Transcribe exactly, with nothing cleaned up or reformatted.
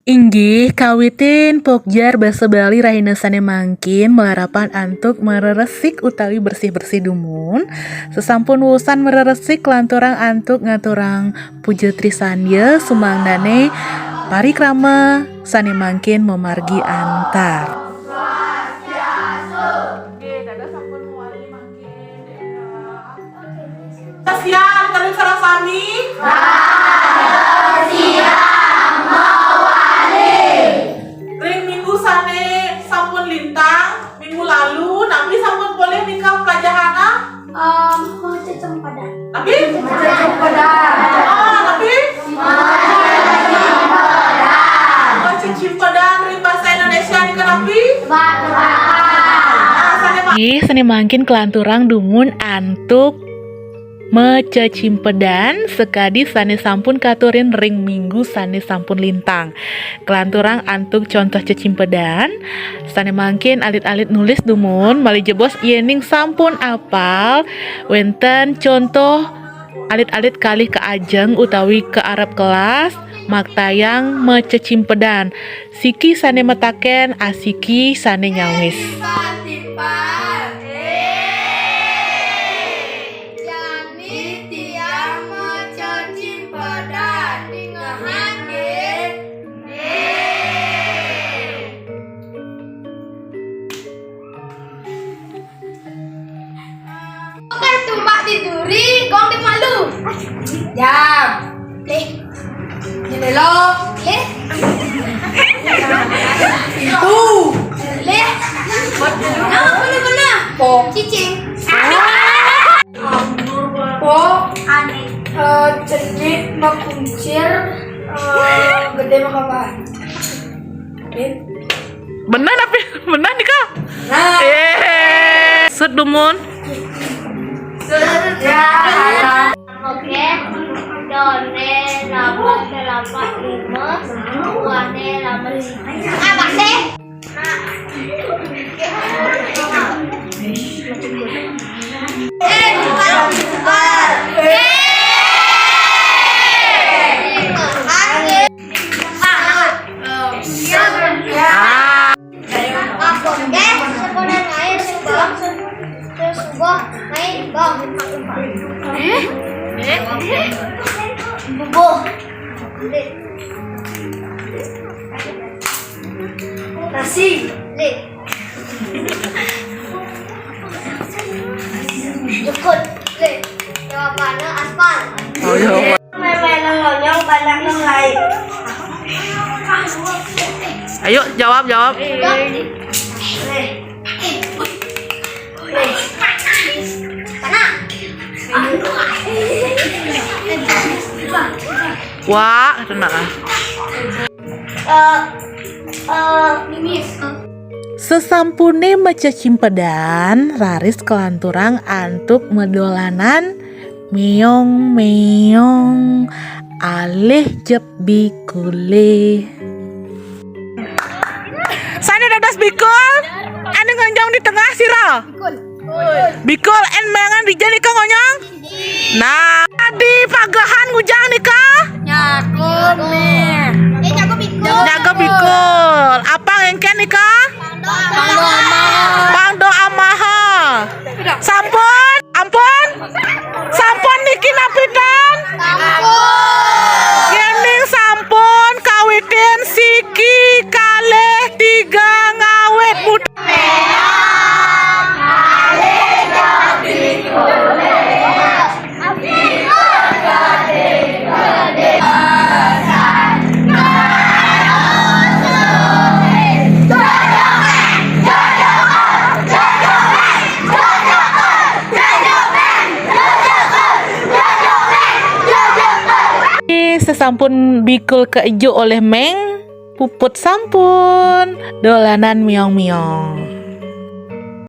Inggih, kawitin pokjar basa Bali rahina sané mangkin malarapan antuk mareresik utawi bersih-bersih dumun. Sasampun wusan mareresik, kalanturang antuk ngaturang puja trisandya sumangdané parikrama sané mangkin mamargi antar. Swastiastu, kalian sareng sami. Swastiastu, mawali. Ring minggu sané sampun lintang, minggu lalu, napi sampun polih nika pelajaran? Em, mececempedan. Napi? Mececempedan. Ah, napi? Mececempedan. Mececempedan ring basa Indonesia nika napi? Tebak-tebakan. Ah, sané ma- Inggih, sané mangkin kalanturang dumun antuk mececimpedan sakadi sané sampun katurin ring minggu sané sampun lintang. Kalanturang antuk contoh cecimpedan, sané mangkin alit-alit nulis dumun, malih jebos yéning sampun apal, wénten contoh alit-alit kalih ka ajeng utawi ka arep kelas, maktayang mececimpedan. Siki sané mataken, asiki sané nyawis. Jani tiang mececimpedan, dingehan nggih. Oké, tumbak di duri, gong di malu. Jam. Lih. Jendela. Lih. Pintu. Lih. Nah, bener-bener. Po. Cicing. Po. Aneh. Eh, cenik makuncir, eh, gedé makapahan. Bener napi? Bener nika? Nah. Eh. Sut dumun. Ya. Oké. Doné lapan, lapan lima, buahné lapan. Apa sih? Eh, bukan, bukan. Eh. Ah. Aku, eh, sekolah main, Bang. Terus gua main, Bang. Eh? Eh? Bubuh. Nasi. Lé. Jukut. Lé. Jawabannya aspal. Oh, iya. Mémé nang ngonyong, banyak nang lain. Ayo, jawab, jawab. Lé. Lé. Lé. Sana. Wah, kena. Eh, eh, mimis. Sasampuné macecimpedan, raris kalanturang antuk madolanan méong-méong alih jep bikulé. Sané dados bikul, anu ngonyong di tengah sira. Bikul. Bikul, én méangan dija nika ngonyong? Nah, adi pagehan ngujang nika? Nyaga mé. Eh, nyaga bikul. Nyaga bikul. Apa ngéngkén nika? Pang doa mahal. Pang doa mahal. Sampun? Ampun? Sampun niki napi ten? Sampun. Yéning sampun, kawitin siki, kalih, tiga, ngawit. Sasampun bikul kaejuk olih Méng, puput sampun dolanan méong-méong.